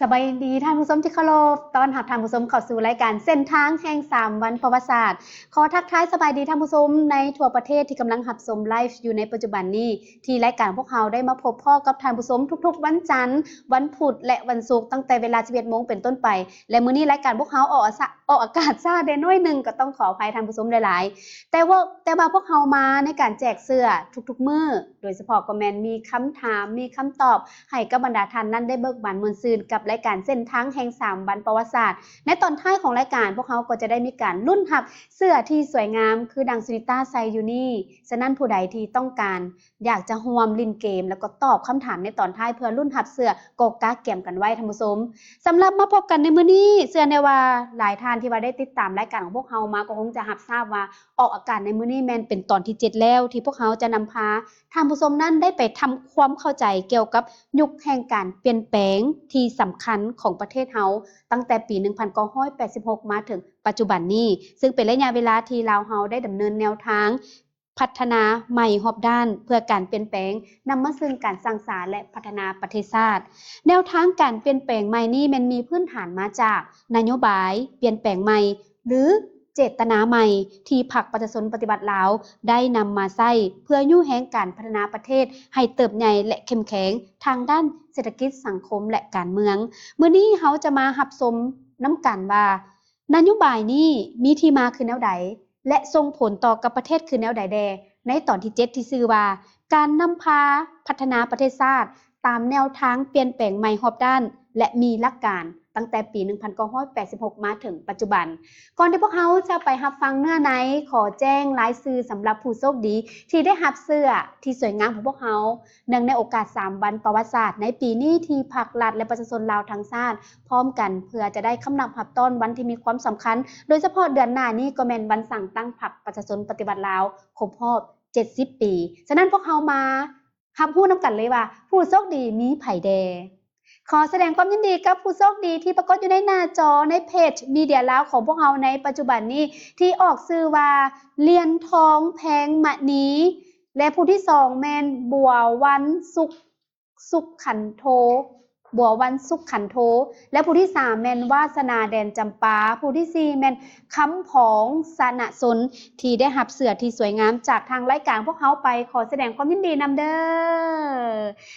ສະບາຍດີທ່ານຜູ້ຊົມທີ່ເຄົາລົບ, ຕ້ອນຮັບທ່ານຜູ້ຊົມເຂົ້າສູ່ລາຍການເສັ້ນທາງແຫ່ງສາມວັນປະຫວັດສາດ. ຂໍທັກທາຍສະບາຍດີທ່ານຜູ້ຊົມໃນທົ່ວປະເທດທີ່ກຳລັງຮັບຊົມໄລຟ໌ຢູ່ໃນປັດຈຸບັນນີ້, ທີ່ລາຍການພວກເຮົາໄດ້ມາພົບພໍ້ກັບທ່ານຜູ້ຊົມທຸກໆວັນຈັນ, ວັນພຸດ ແລະ ວັນສຸກ, ຕັ້ງແຕ່ເວລາສິບເອັດໂມງເປັນຕົ້ນໄປ. ແລະ ມື້ນີ້ລາຍການພວກເຮົາອອກອາ ອາ ອອກອາກາດຊ້າແດ່ໜ້ອຍໜຶ່ງ, ກໍຕ້ອງຂໍອະໄພທ່ານຜູ້ຊົມຫຼາຍໆ. ແຕ່ວ່າ ແຕ່ວ່າພວກເຮົາມາໃນການແຈກເສື້ອທຸກໆມື້, ໂດຍສະເພາະກໍແມ່ນມີຄຳຖາມ, ມີຄຳຕອບໃຫ້ກັບບັນດາທ່ານນັ້ນໄດ້ເບີກບານມ່ວນຊື່ນກັບລາຍການເສັ້ນທາງແຫ່ງສາມວັນປະຫວັດສາດ. ໃນຕອນທ້າຍຂອງລາຍການ, ພວກເຮົາກໍຈະໄດ້ມີການລຸ້ນຮັບເສື້ອທີ່ສວຍງາມຄືດັ່ງສຸນິຕາໃສ່ຢູ່ນີ້. ສະນັ້ນຜູ້ໃດທີ່ຕ້ອງການ ຢາກຈະຮ່ວມຫຼິ້ນເກມ ແລ້ວກໍຕອບຄຳຖາມໃນຕອນທ້າຍເພື່ອລຸ້ນຮັບເສື້ອ ກໍກະກຽມກັນໄວ້ທ່ານຜູ້ຊົມ. ສຳລັບມາພົບກັນໃນມື້ນີ້, ເຊື່ອແນ່ວ່າຫຼາຍທ່ານທີ່ວ່າໄດ້ຕິດຕາມລາຍການຂອງພວກເຮົາມາ ກໍຄົງຈະຮັບຊາບວ່າອອກອາກາດໃນມື້ນີ້ແມ່ນເປັນຕອນທີເຈັດແລ້ວ ທີ່ພວກເຮົາຈະນຳພາທ່ານຜູ້ຊົມນັ້ນໄດ້ໄປທຳຄວາມເຂົ້າໃຈກ່ຽວກັບຍຸກແຫ່ງການປ່ຽນແປງທີ່ສຳຄັນຂອງປະເທດເຮົາ ຕັ້ງແຕ່ປີໜຶ່ງພັນເກົ້າຮ້ອຍແປດສິບຫົກມາເຖິງປັດຈຸບັນນີ້, ຊຶ່ງເປັນໄລຍະເວລາທີ່ລາວເຮົາໄດ້ດຳເນີນແນວທາງ ພັດທະນາໃໝ່ຮອບດ້ານເພື່ອການປ່ຽນແປງ ນຳມາເຊິ່ງການສ້າງສາ ແລະ ພັດທະນາປະເທດຊາດ. ແນວທາງການປ່ຽນແປງໃໝ່ນີ້ແມ່ນມີພື້ນຖານມາຈາກນະໂຍບາຍປ່ຽນແປງໃໝ່ ຫຼື ເຈດຕະນາໃໝ່ ທີ່ພັກປະຊາຊົນປະຕິວັດລາວໄດ້ນຳມາໃຊ້ ເພື່ອຍູ້ແຮງການພັດທະນາປະເທດໃຫ້ເຕີບໃຫຍ່ ແລະ ເຂັ້ມແຂງທາງດ້ານເສດຖະກິດ, ສັງຄົມ ແລະ ການເມືອງ. ມື້ນີ້ເຮົາຈະມາຮັບຊົມນຳກັນວ່າ ນະໂຍບາຍນີ້ມີທີ່ມາຄືແນວໃດ ແລະ ສົ່ງຜົນຕໍ່ກັບປະເທດຄືແນວໃດແດ່? ໃນຕອນທີເຈັດທີ່ຊື່ວ່າ ການນຳພາພັດທະນາປະເທດຊາດຕາມແນວທາງປ່ຽນແປງໃໝ່ຮອບດ້ານ ແລະ ມີຫຼັກການ ຕັ້ງແຕ່ປີໜຶ່ງພັນເກົ້າຮ້ອຍແປດສິບຫົກມາເຖິງປັດຈຸບັນ. ກ່ອນທີ່ພວກເຮົາຈະໄປຮັບຟັງເນື້ອໃນ, ຂໍແຈ້ງລາຍຊື່ສຳລັບຜູ້ໂຊກດີທີ່ໄດ້ຮັບເສື້ອທີ່ສວຍງາມຂອງພວກເຮົາ ເນື່ອງໃນໂອກາດສາມວັນປະຫວັດສາດໃນປີນີ້ ທີ່ພັກລັດ ແລະ ປະຊາຊົນລາວທັງຊາດ ພ້ອມກັນເພື່ອຈະໄດ້ຄຳນັບຮັບຕ້ອນວັນທີ່ມີຄວາມສຳຄັນ, ໂດຍສະເພາະເດືອນໜ້ານີ້ກໍແມ່ນວັນສ້າງຕັ້ງພັກປະຊາຊົນປະຕິວັດລາວຄົບຮອບເຈັດສິບປີ. ສະນັ້ນພວກເຮົາມາຮັບຮູ້ນຳກັນເລີຍວ່າ ຜູ້ໂຊກດີມີໃຜແດ່. ຂໍສະແດງຄວາມຍິນດີກັບຜູ້ໂຊກດີທີ່ປາກົດຢູ່ໃນໜ້າຈໍໃນເພຈມີເດຍລາວຂອງພວກເຮົາໃນປັດຈຸບັນນີ້ ທີ່ອອກຊື່ວ່າ ລຽນທອງ ແພງມະນີ ແລະ ຜູ້ທີສອງແມ່ນ ບົວວັນ ສຸກ ສຸກຂັນໂທ ບົວວັນ ສຸກຂັນໂທ ແລະ ຜູ້ທີສາມແມ່ນ ວາສະໜາ ແດນຈຳປາ, ຜູ້ທີສີ່ແມ່ນ ຄຳຜອງ ຊະນະຊົນ ທີ່ໄດ້ຮັບເສື້ອທີ່ສວຍງາມຈາກທາງລາຍການພວກເຮົາໄປ. ຂໍສະແດງຄວາມຍິນດີນຳເດີ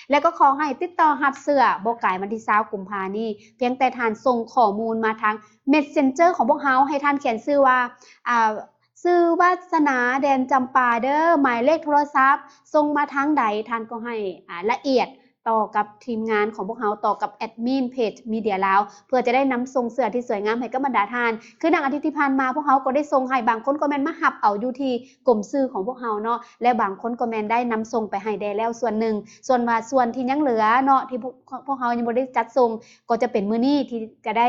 ແລະ ກໍຂໍໃຫ້ຕິດຕໍ່ຮັບເສື້ອບໍ່ກາຍວັນທີຊາວກຸມພານີ້ ພຽງແຕ່ທ່ານສົ່ງຂໍ້ມູນມາທາງ Messenger ຂອງພວກເຮົາ ໃຫ້ທ່ານຂຽນຊື່ວ່າ ອ່າ ຊື່ວາສະໜາ ແດນຈຳປາເດີ, ໝາຍເລກໂທລະສັບ ສົ່ງມາທາງໃດ ທ່ານກໍໃຫ້ ອ່າ ລະອຽດຕໍ່ກັບທີມງານຂອງພວກເຮົາ, ຕໍ່ກັບແອດມິນເພຈມີເດຍລາວ ເພື່ອຈະໄດ້ນຳສົ່ງເສື້ອທີ່ສວຍງາມໃຫ້ກັບບັນດາທ່ານ. ຄືດັ່ງອາທິດທີ່ຜ່ານມາ ພວກເຮົາກໍໄດ້ສົ່ງໃຫ້, ບາງຄົນກໍແມ່ນມາຮັບເອົາຢູ່ທີ່ກົມສື່ຂອງພວກເຮົາເນາະ ແລະ ບາງຄົນກໍແມ່ນໄດ້ນຳສົ່ງໄປໃຫ້ແດ່ແລ້ວສ່ວນໜຶ່ງ. ສ່ວນວ່າສ່ວນທີ່ຍັງເຫຼືອເນາະ ທີ່ພວກ ພວກເຮົາຍັງບໍ່ໄດ້ຈັດສົ່ງ ກໍຈະເປັນມື້ນີ້ທີ່ຈະໄດ້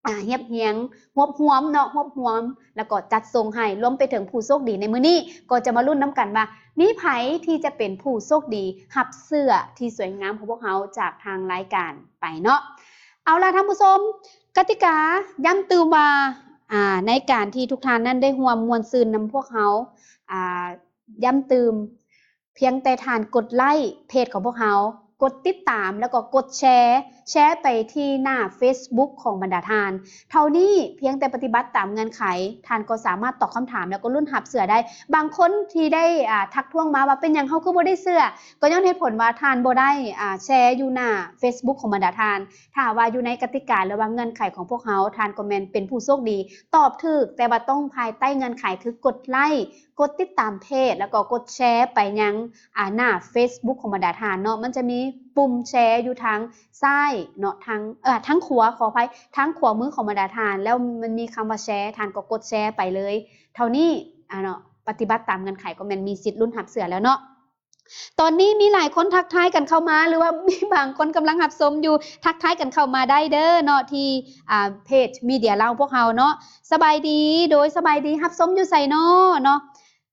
ອ່າ ຮຽບຮຽງ ຮວບຮວມເນາະ ຮວບຮວມ ແລ້ວກໍຈັດສົ່ງໃຫ້ ລວມໄປເຖິງຜູ້ໂຊກດີໃນມື້ນີ້ ກໍຈະມາລຸ້ນນຳກັນວ່າ ມີໃຜທີ່ຈະເປັນຜູ້ໂຊກດີຮັບເສື້ອທີ່ສວຍງາມຂອງພວກເຮົາຈາກທາງລາຍການໄປເນາະ. ເອົາລະທ່ານຜູ້ຊົມ, ກະຕິກາຢ້ຳຕື່ມວ່າ ອ່າ ໃນການທີ່ທຸກທ່ານນັ້ນໄດ້ຮ່ວມມ່ວນຊື່ນນຳພວກເຮົາ ອ່າ ຢ້ຳຕື່ມ ພຽງແຕ່ທ່ານກົດໄລ້ເພຈຂອງພວກເຮົາ, ກົດຕິດຕາມ ແລ້ວກໍກົດແຊ, ແຊໄປທີ່ໜ້າເຟສບຸກຂອງບັນດາທ່ານ. ເທົ່ານີ້ພຽງແຕ່ປະຕິບັດຕາມເງື່ອນໄຂ, ທ່ານກໍສາມາດຕອບຄຳຖາມ ແລ້ວກໍລຸ້ນຮັບເສື້ອໄດ້. ບາງຄົນທີ່ໄດ້ ອ່າ ທັກທ້ວງມາວ່າ ເປັນຫຍັງເຮົາຄືບໍ່ໄດ້ເສື້ອ? ກໍຍ້ອນເຫດຜົນວ່າທ່ານບໍ່ໄດ້ ອ່າ ແຊຢູ່ໜ້າເຟສບຸກຂອງບັນດາທ່ານ. ຖ້າວ່າຢູ່ໃນກະຕິກາ ຫຼືວ່າເງື່ອນໄຂຂອງພວກເຮົາ, ທ່ານກໍແມ່ນເປັນຜູ້ໂຊກດີ ຕອບຖືກ, ແຕ່ວ່າຕ້ອງພາຍໃຕ້ເງື່ອນໄຂ ຄືກົດໄລ້ ກົດຕິດຕາມເພຈ ແລ້ວກໍກົດແຊໄປຍັງ ອ່າ ໜ້າເຟສບຸກຂອງບັນດາທ່ານເນາະ. ມັນຈະມີປຸ່ມແຊຢູ່ທາງຊ້າຍເນາະ, ທາງ ເອີ ທາງຂວາ, ຂໍອະໄພ, ທາງຂວາມືຂອງບັນດາທ່ານ, ແລ້ວມັນມີຄຳວ່າແຊ, ທ່ານກໍກົດແຊໄປເລີຍ. ເທົ່ານີ້ ອ່າ ເນາະ, ປະຕິບັດຕາມເງື່ອນໄຂກໍແມ່ນມີສິດລຸ້ນຮັບເສື້ອແລ້ວເນາະ. ຕອນນີ້ມີຫຼາຍຄົນທັກທາຍກັນເຂົ້າມາ ຫຼືວ່າມີບາງຄົນກຳລັງຮັບຊົມຢູ່, ທັກທາຍກັນເຂົ້າມາໄດ້ເດີເນາະ ທີ່ ອ່າ ເພຈມີເດຍລາວພວກເຮົາເນາະ. ສະບາຍດີ, ໂດຍ ສະບາຍດີ, ຮັບຊົມຢູ່ໃສເນາະ ເນາະ.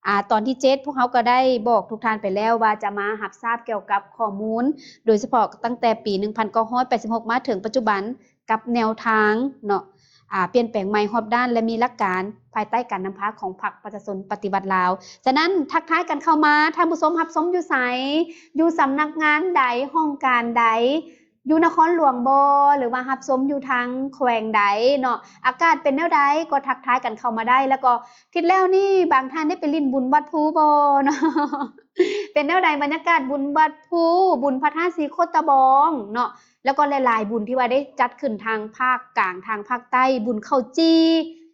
ອ່າ ຕອນທີເຈັດ ພວກເຮົາກໍໄດ້ບອກທຸກທ່ານໄປແລ້ວວ່າຈະມາຮັບຊາບກ່ຽວກັບຂໍ້ມູນ ໂດຍສະເພາະຕັ້ງແຕ່ປີໜຶ່ງພັນເກົ້າຮ້ອຍແປດສິບຫົກມາເຖິງປັດຈຸບັນ ກັບແນວທາງເນາະ ອ່າ ປ່ຽນແປງໃໝ່ຮອບດ້ານ ແລະ ມີຫຼັກການພາຍໃຕ້ການນຳພາຂອງພັກປະຊາຊົນປະຕິວັດລາວ. ສະນັ້ນ ທັກທາຍກັນເຂົ້າມາ, ທ່ານຜູ້ຊົມຮັບຊົມຢູ່ໃສ? ຢູ່ສຳນັກງານໃດ? ຫ້ອງການໃດ? ຢູ່ນະຄອນຫຼວງບໍ່ ຫຼືວ່າຮັບຊົມຢູ່ທາງແຂວງໃດເນາະ? ອາກາດເປັນແນວໃດກໍທັກທາຍກັນເຂົ້າມາໄດ້. ແລ້ວກໍທິດແລ້ວນີ້ບາງທ່ານໄດ້ໄປຫຼິ້ນບຸນວັດພູບໍ່ເນາະ? ເປັນແນວໃດບັນຍາກາດບຸນວັດພູ, ບຸນພະທາດສີໂຄດຕະບອງເນາະ? ແລ້ວກໍຫຼາຍໆບຸນທີ່ວ່າໄດ້ຈັດຂຶ້ນທາງພາກກາງ, ທາງພາກໃຕ້, ບຸນເຂົ້າຈີ່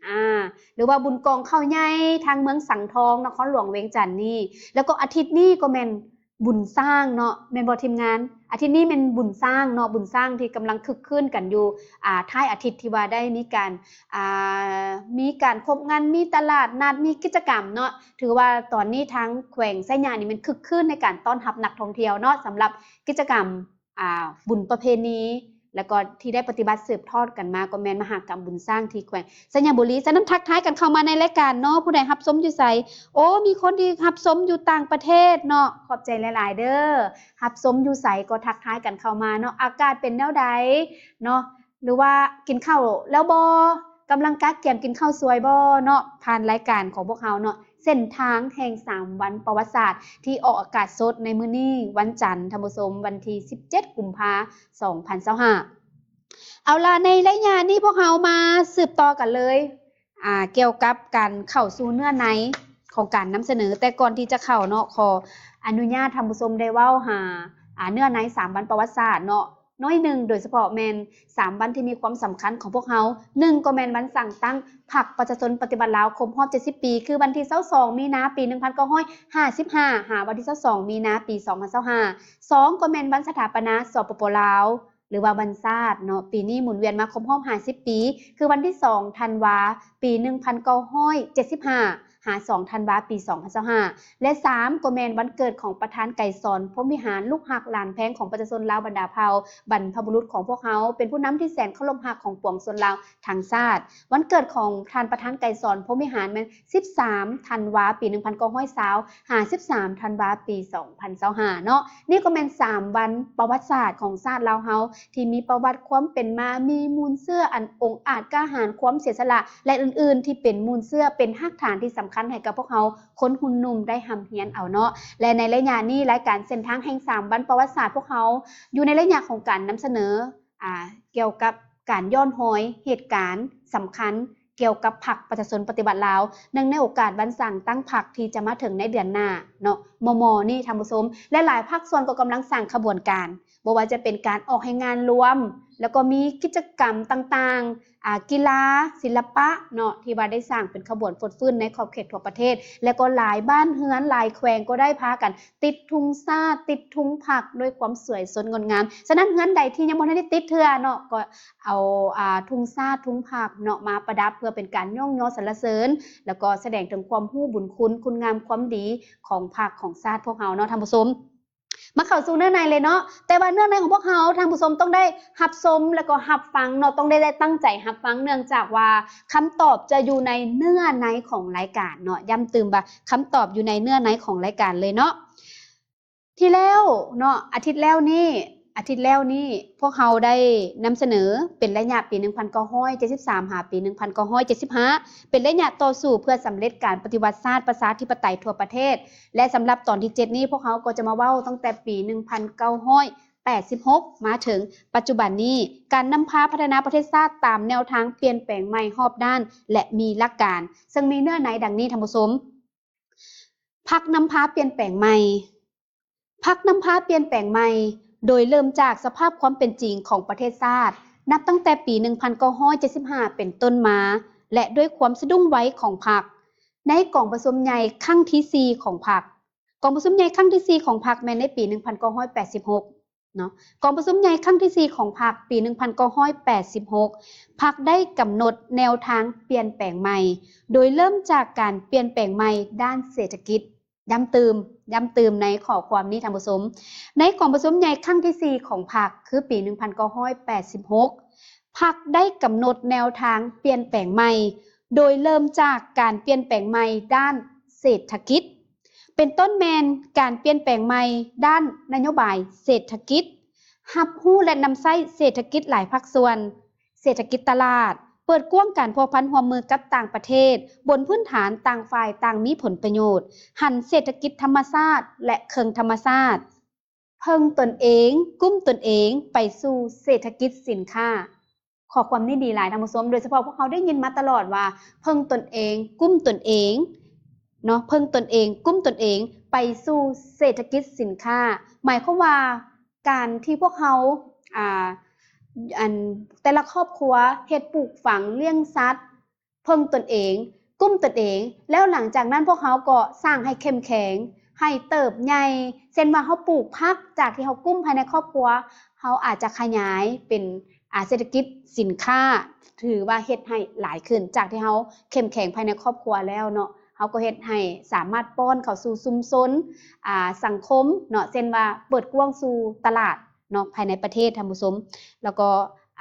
ອາ ຫຼືວ່າບຸນກອງເຂົ້າໃຫຍ່ ທາງເມືອງສັງທອງ ນະຄອນຫຼວງວຽງຈັນນີ້. ແລ້ວກໍອາທິດນີ້ກໍແມ່ນບຸນຊ້າງເນາະ, ແມ່ນບໍ່ທີມງານ? ອາທິດນີ້ແມ່ນບຸນຊ້າງເນາະ, ບຸນຊ້າງທີ່ກຳລັງຄຶກຄື້ນກັນຢູ່ ອາ ທ້າຍອາທິດທີ່ວ່າໄດ້ມີການ ອາ ມີການຄົບງານ, ມີຕະຫຼາດນັດ, ມີກິດຈະກຳເນາະ. ຖືວ່າຕອນນີ້ທາງແຂວງໄຊຍະນີ້ແມ່ນຄຶກຄື້ນໃນການຕ້ອນຮັບນັກທ່ອງທ່ຽວເນາະ, ສຳລັບກິດຈະກຳ ອາ ບຸນປະເພນີ ແລ້ວກໍທີ່ໄດ້ປະຕິບັດສືບທອດກັນມາ ກໍແມ່ນມະຫະກຳບຸນຊ້າງທີ່ແຂວງໄຊຍະບູລີ. ສະນັ້ນທັກທາຍກັນເຂົ້າມາໃນລາຍການເນາະ, ຜູ້ໃດຮັບຊົມຢູ່ໃສ? ໂອ້ ມີຄົນທີ່ຮັບຊົມຢູ່ຕ່າງປະເທດເນາະ, ຂອບໃຈຫຼາຍໆເດີ້. ຮັບຊົມຢູ່ໃສກໍທັກທາຍກັນເຂົ້າມາເນາະ. ອາກາດເປັນແນວໃດເນາະ? ຫຼືວ່າກິນເຂົ້າແລ້ວບໍ່? ກຳລັງກະກຽມກິນເຂົ້າສວຍບໍ່ເນາະ? ຜ່ານລາຍການຂອງພວກເຮົາເນາະ, ເສັ້ນທາງແຫ່ງສາມວັນປະຫວັດສາດ ທີ່ອອກອາກາດສົດໃນມື້ນີ້ວັນຈັນ, ທ່ານຜູ້ຊົມ, ວັນທີສິບເຈັດ ກຸມພາ ສອງພັນຊາວຫ້າ. ເອົາລະ, ໃນໄລຍະນີ້ພວກເຮົາມາສືບຕໍ່ກັນເລີຍ ອາ ກ່ຽວກັບການເຂົ້າສູ່ເນື້ອໃນຂອງການນຳສະເໜີ. ແຕ່ກ່ອນທີ່ຈະເຂົ້າເນາະ, ຂໍອະນຸຍາດທ່ານຜູ້ຊົມໄດ້ເວົ້າຫາ ອາ ເນື້ອໃນສາມວັນປະຫວັດສາດເນາະ ໜ້ອຍໜຶ່ງ, ໂດຍສະເພາະແມ່ນສາມວັນທີ່ມີຄວາມສຳຄັນຂອງພວກເຮົາ. ໜຶ່ງ ກໍແມ່ນວັນສ້າງຕັ້ງພັກປະຊາຊົນປະຕິວັດລາວຄົບຮອບເຈັດສິບປີ ຄືວັນທີຊາວສອງ ມີນາ ປີໜຶ່ງພັນເກົ້າຮ້ອຍຫ້າສິບຫ້າ ຫາວັນທີຊາວສອງ ມີນາ ປີສອງພັນຊາວຫ້າ. ສອງ ກໍແມ່ນວັນສະຖາປະນາ ສປປ ລາວ ຫຼືວ່າວັນຊາດເນາະ, ປີນີ້ໝູນວຽນມາຄົບຮອບຫ້າສິບປີ ຄືວັນທີສອງ ທັນວາ ປີໜຶ່ງພັນເກົ້າຮ້ອຍເຈັດສິບຫ້າ ຫາສອງທັນວາ ປີສອງພັນຊາວຫ້າ. ແລະ ສາມ ກໍແມ່ນວັນເກີດຂອງປະທານໄກສອນ ພົມວິຫານ ລູກຮັກຫຼານແພງຂອງປະຊາຊົນລາວບັນດາເຜົ່າ ບັນພະບຸລຸດຂອງພວກເຮົາ ເປັນຜູ້ນຳທີ່ແສນເຄົາລົບຮັກຂອງປວງຊົນລາວທັງຊາດ. ວັນເກີດຂອງທ່ານປະທານໄກສອນ ພົມວິຫານ ແມ່ນສິບສາມທັນວາ ປີໜຶ່ງພັນເກົ້າຮ້ອຍຊາວ ຫາສິບສາມທັນວາ ປີສອງພັນຊາວຫ້າເນາະ. ນີ້ກໍແມ່ນສາມວັນປະຫວັດສາດຂອງຊາດລາວເຮົາ ທີ່ມີປະຫວັດຄວາມເປັນມາ, ມີມູນເຊື້ອອັນອົງອາດກ້າຫານ, ຄວາມເສຍສະຫຼະ ແລະ ອື່ນໆ ທີ່ເປັນມູນເຊື້ອ, ເປັນຮາກຖານທີ່ສຳຄັນໃຫ້ກັບພວກເຮົາຄົນຮຸ່ນໜຸ່ມໄດ້ຮ່ຳຮຽນເອົາເນາະ. ແລະ ໃນໄລຍະນີ້ ລາຍການເສັ້ນທາງແຫ່ງສາມວັນປະຫວັດສາດພວກເຮົາ ຢູ່ໃນໄລຍະຂອງການນຳສະເໜີ ອາ ກ່ຽວກັບການຍ້ອນຮອຍເຫດການສຳຄັນ ກ່ຽວກັບພັກປະຊາຊົນປະຕິວັດລາວ ເນື່ອງໃນໂອກາດວັນສ້າງຕັ້ງພັກທີ່ຈະມາເຖິງໃນເດືອນໜ້າເນາະ ມໍ່ໆນີ້ທ່ານຜູ້ຊົມ ແລະ ຫຼາຍພາກສ່ວນກໍກຳລັງສ້າງຂະບວນການ ບໍ່ວ່າຈະເປັນການອອກແຮງງານລວມ ແລ້ວກໍມີກິດຈະກຳຕ່າງໆ ອາ ກິລາ, ສິລະປະເນາະ ທີ່ວ່າໄດ້ສ້າງເປັນຂະບວນຟົດຟື້ນໃນຂອບເຂດທົ່ວປະເທດ ແລະ ກໍຫຼາຍບ້ານເຮືອນ ຫຼາຍແຂວງກໍໄດ້ພາກັນ ຕິດທຸງຊາດ, ຕິດທຸງພັກດ້ວຍຄວາມສວຍສົດງົດງາມ. ສະນັ້ນເຮືອນໃດທີ່ຍັງບໍ່ທັນໄດ້ຕິດເທື່ອເນາະ ກໍເອົາ ອາ ທຸງຊາດ, ທຸງພັກເນາະ ມາປະດັບ ເພື່ອເປັນການຍ້ອງຍໍສັນລະເສີນ ແລ້ວກໍສະແດງເຖິງຄວາມຮູ້ບຸນຄຸນ, ຄຸນງາມຄວາມດີຂອງພັກຂອງຊາດພວກເຮົາເນາະ ທ່ານຜູ້ຊົມ. ມາເຂົ້າສູ່ເນື້ອໃນເລີຍເນາະ. ແຕ່ວ່າເນື້ອໃນຂອງພວກເຮົາ ທ່ານຜູ້ຊົມຕ້ອງໄດ້ຮັບຊົມ ແລ້ວກໍຮັບຟັງເນາະ, ຕ້ອງໄດ້ ໄດ້ຕັ້ງໃຈຮັບຟັງ ເນື່ອງຈາກວ່າຄຳຕອບຈະຢູ່ໃນເນື້ອໃນຂອງລາຍການເນາະ. ຢ້ຳຕື່ມວ່າຄຳຕອບຢູ່ໃນເນື້ອໃນຂອງລາຍການເລີຍເນາະ. ທີ່ແລ້ວເນາະ ອາທິດແລ້ວນີ້ ອາທິດແລ້ວນີ້ ພວກເຮົາໄດ້ນຳສະເໜີເປັນໄລຍະປີໜຶ່ງພັນເກົ້າຮ້ອຍເຈັດສິບສາມ ຫາປີໜຶ່ງພັນເກົ້າຮ້ອຍເຈັດສິບຫ້າ ເປັນໄລຍະຕໍ່ສູ້ເພື່ອສຳເລັດການປະຕິວັດຊາດປະຊາທິປະໄຕທົ່ວປະເທດ ແລະ ສຳລັບຕອນທີເຈັດນີ້ ພວກເຮົາກໍຈະມາເວົ້າຕັ້ງແຕ່ປີໜຶ່ງພັນເກົ້າຮ້ອຍແປດສິບຫົກ ມາເຖິງປັດຈຸບັນນີ້ ການນຳພາພັດທະນາປະເທດຊາດຕາມແນວທາງປ່ຽນແປງໃໝ່ຮອບດ້ານ ແລະ ມີຫຼັກການ ເຊິ່ງມີເນື້ອໃນດັ່ງນີ້ ທ່ານຜູ້ຊົມ. ພັກນຳພາປ່ຽນແປງໃໝ່. ພັກນຳພາປ່ຽນແປງໃໝ່ ໂດຍເລີ່ມຈາກສະພາບຄວາມເປັນຈິງຂອງປະເທດຊາດ ນັບຕັ້ງແຕ່ປີໜຶ່ງພັນເກົ້າຮ້ອຍເຈັດສິບຫ້າເປັນຕົ້ນມາ ແລະ ດ້ວຍຄວາມສະດຸ້ງໄວຂອງພັກ ໃນກອງປະຊຸມໃຫຍ່ຄັ້ງທີສີ່ຂອງພັກ. ກອງປະຊຸມໃຫຍ່ຄັ້ງທີສີ່ຂອງພັກແມ່ນໃນປີໜຶ່ງພັນເກົ້າຮ້ອຍແປດສິບຫົກ ເນາະ ກອງປະຊຸມໃຫຍ່ຄັ້ງທີສີ່ຂອງພັກ ປີໜຶ່ງພັນເກົ້າຮ້ອຍແປດສິບຫົກ ພັກໄດ້ກຳນົດແນວທາງປ່ຽນແປງໃໝ່ ໂດຍເລີ່ມຈາກການປ່ຽນແປງໃໝ່ດ້ານເສດຖະກິດ. ຢ້ຳຕື່ມ, ຢ້ຳຕື່ມໃນຂໍ້ຄວາມນີ້ທ່ານຜູ້ຊົມ, ໃນກອງປະຊຸມໃຫຍ່ຄັ້ງທີສີ່ຂອງພັກ ຄືປີໜຶ່ງພັນເກົ້າຮ້ອຍແປດສິບຫົກ ພັກໄດ້ກຳນົດແນວທາງປ່ຽນແປງໃໝ່ ໂດຍເລີ່ມຈາກການປ່ຽນແປງໃໝ່ດ້ານເສດຖະກິດ. ເປັນຕົ້ນແມ່ນການປ່ຽນແປງໃໝ່ດ້ານນະໂຍບາຍເສດຖະກິດ, ຮັບຮູ້ ແລະ ນຳໃຊ້ເສດຖະກິດຫຼາຍພາກສ່ວນ, ເສດຖະກິດຕະຫຼາດ, ເປີດກວ້າງການພົວພັນຮ່ວມມືກັບຕ່າງປະເທດ ບົນພື້ນຖານຕ່າງຝ່າຍຕ່າງມີຜົນປະໂຫຍດ, ຫັນເສດຖະກິດທຳມະຊາດ ແລະ ເຄິ່ງທຳມະຊາດ. ເພິ່ງຕົນເອງ, ກຸ້ມຕົນເອງ ໄປສູ່ເສດຖະກິດສິນຄ້າ. ຂໍ້ຄວາມນີ້ດີຫຼາຍທ່ານຜູ້ຊົມ, ໂດຍສະເພາະພວກເຮົາໄດ້ຍິນມາຕະຫຼອດວ່າ ເພິ່ງຕົນເອງ, ກຸ້ມຕົນເອງເນາະ, ເພິ່ງຕົນເອງ, ກຸ້ມຕົນເອງ ໄປສູ່ເສດຖະກິດສິນຄ້າ. ໝາຍຄວາມວ່າ ການທີ່ພວກເຮົາ ອ່າ ອັນ ແຕ່ລະຄອບຄົວເຮັດປູກຝັງ, ລ້ຽງສັດ, ເພິ່ງຕົນເອງ, ກຸ້ມຕົນເອງ, ແລ້ວຫຼັງຈາກນັ້ນພວກເຮົາກໍສ້າງໃຫ້ເຂັ້ມແຂງ, ໃຫ້ເຕີບໃຫຍ່. ເຊັ່ນວ່າເຮົາປູກຜັກ, ຈາກທີ່ເຮົາກຸ້ມພາຍໃນຄອບຄົວ, ເຮົາອາດຈະຂະຫຍາຍເປັນ ອາ ເສດຖະກິດສິນຄ້າ, ຖືວ່າເຮັດໃຫ້ຫຼາຍຂຶ້ນ. ຈາກທີ່ເຮົາເຂັ້ມແຂງພາຍໃນຄອບຄົວແລ້ວເນາະ, ເຮົາກໍເຮັດໃຫ້ສາມາດປ້ອນເຂົ້າສູ່ຊຸມຊົນ, ອາ ສັງຄົມເນາະ, ເຊັ່ນວ່າເປີດກວ້າງສູ່ຕະຫຼາດເນາະ, ພາຍໃນປະເທດ, ທ່ານຜູ້ຊົມ. ແລ້ວກໍ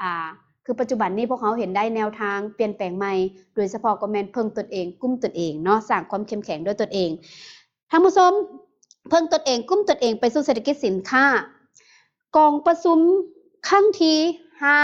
ອາ ຄືປັດຈຸບັນນີ້ພວກເຮົາເຫັນໄດ້ແນວທາງປ່ຽນແປງໃໝ່, ໂດຍສະເພາະກໍແມ່ນເພິ່ງຕົນເອງ, ກຸ້ມຕົນເອງເນາະ, ສ້າງຄວາມເຂັ້ມແຂງດ້ວຍຕົນເອງ. ທ່ານຜູ້ຊົມ, ເພິ່ງຕົນເອງ, ກຸ້ມຕົນເອງ ໄປສູ່ເສດຖະກິດສິນຄ້າ. ກອງປະຊຸມຄັ້ງທີຫ້າ,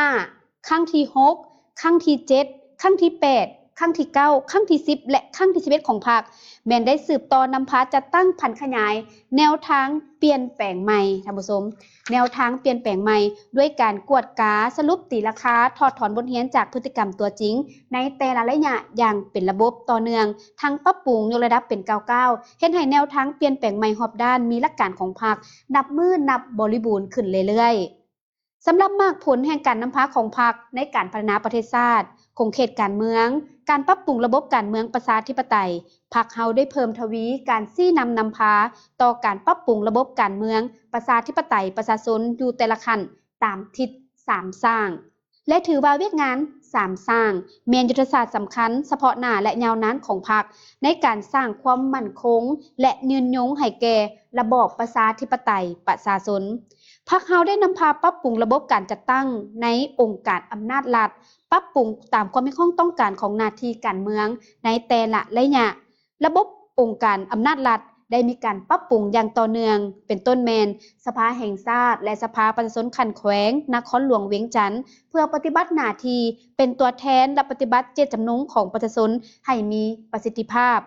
ຄັ້ງທີຫົກ, ຄັ້ງທີເຈັດ, ຄັ້ງທີແປດ, ຄັ້ງທີເກົ້າ, ຄັ້ງທີສິບ ແລະ ຄັ້ງທີສິບເອັດ ຂອງພັກ ແມ່ນໄດ້ສືບຕໍ່ນຳພາຈັດຕັ້ງຜັນຂະຫຍາຍແນວທາງປ່ຽນແປງໃໝ່, ທ່ານຜູ້ຊົມ, ແນວທາງປ່ຽນແປງໃໝ່ ດ້ວຍການກວດກາ, ສະຫຼຸບຕີລາຄາ, ຖອດຖອນບົດຮຽນຈາກພຶດຕິກຳຕົວຈິງໃນແຕ່ລະໄລຍະຢ່າງເປັນລະບົບຕໍ່ເນື່ອງ, ທັງປັບປຸງຍົກລະດັບເປັນກ້າວໆ, ເຮັດໃຫ້ແນວທາງປ່ຽນແປງໃໝ່ຮອບດ້ານ, ມີຫຼັກການຂອງພັກ, ນັບມື້ນັບບໍລິບູນຂຶ້ນເລື້ອຍໆ. ສຳລັບໝາກຜົນແຫ່ງການນຳພາຂອງພັກໃນການພັດທະນາປະເທດຊາດ, ຂົງເຂດການເມືອງ, ການປັບປຸງລະບົບການເມືອງປະຊາທິປະໄຕ, ພັກເຮົາໄດ້ເພີ່ມທະວີການຊີ້ນຳນຳພາຕໍ່ການປັບປຸງລະບົບການເມືອງປະຊາທິປະໄຕປະຊາຊົນຢູ່ແຕ່ລະຂັ້ນຕາມທິດສາມສ້າງ ແລະ ຖືວ່າວຽກງານສາມສ້າງແມ່ນຍຸດທະສາດສຳຄັນສະເພາະໜ້າ ແລະ ຍາວນານຂອງພັກ ໃນການສ້າງຄວາມໝັ້ນຄົງ ແລະ ຍືນຍົງໃຫ້ແກ່ລະບອບປະຊາທິປະໄຕປະຊາຊົນ. ພັກເຮົາໄດ້ນຳພາປັບປຸງລະບົບການຈັດຕັ້ງໃນອົງການອຳນາດລັດ, ປັບປຸງຕາມຄວາມຮຽກຮ້ອງຕ້ອງການຂອງໜ້າທີ່ການເມືອງໃນແຕ່ລະໄລຍະ. ລະບົບອົງການອຳນາດລັດໄດ້ມີການປັບປຸງຢ່າງຕໍ່ເນື່ອງ, ເປັນຕົ້ນແມ່ນສະພາແຫ່ງຊາດ ແລະ ສະພາປະຊາຊົນຂັ້ນແຂວງນະຄອນຫຼວງວຽງຈັນ, ເພື່ອປະຕິບັດໜ້າທີ່ເປັນຕົວແທນ ແລະ ປະຕິບັດເຈດຈຳນົງຂອງປະຊາຊົນໃຫ້ມີປະສິດທິພາບ.